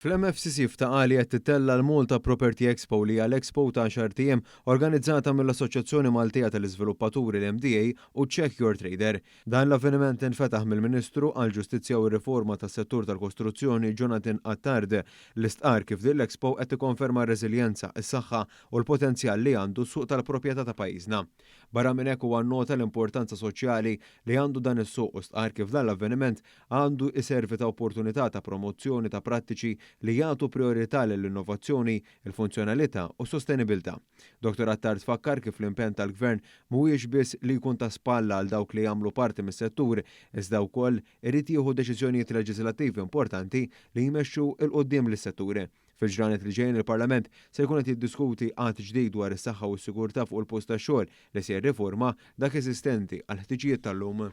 Fl-MFCC f'Ta' Qali qed tittella' l-Malta Property Expo li hija l-expo ta' għaxart ijiem organizzata mill-Assoċjazzjoni Maltija tal-Iżviluppaturi l-MDA u Check Your Trader. Dan l-avveniment infetaħ mill-Ministru għall-Ġustizzja u r-Riforma tas-Settur tal-Kostruzzjoni Jonathan Attard li stqarr kif din l-expo qed tikkonferma r-reżiljenza, is-saħħa u l-potenzjal li għandu s-suq tal-proprjetà ta' pajjiżna. Barra minn hekk huwa nnota l-importanza soċjali li għandu dan is-suq u stqarr kif dan l-avveniment għandu jservi ta' opportunità ta' promozzjoni ta' prattiċi li jagħtu prijorità lill-innovazzjoni, il-funzjonalità u s-sostenibilità. Dottor Attard fakkar kif l-impenn tal-Gvern mhuwiex biss li jkun ta' spalla għal dawk li jagħmlu parti mis-settur iżda wkoll irid jieħu deċiżjonijiet leġiżlattivi importanti li jmexxu 'l quddiem lis-settur. Fil-ġranet li ġejjin il-Parlament se jkun qed jiddiskuti att ġdid dwar is-saħħa u s-sigurtà fuq il-post tax-xogħol li se jirriforma dak eżistenti għall-ħtiġijiet tal-lum.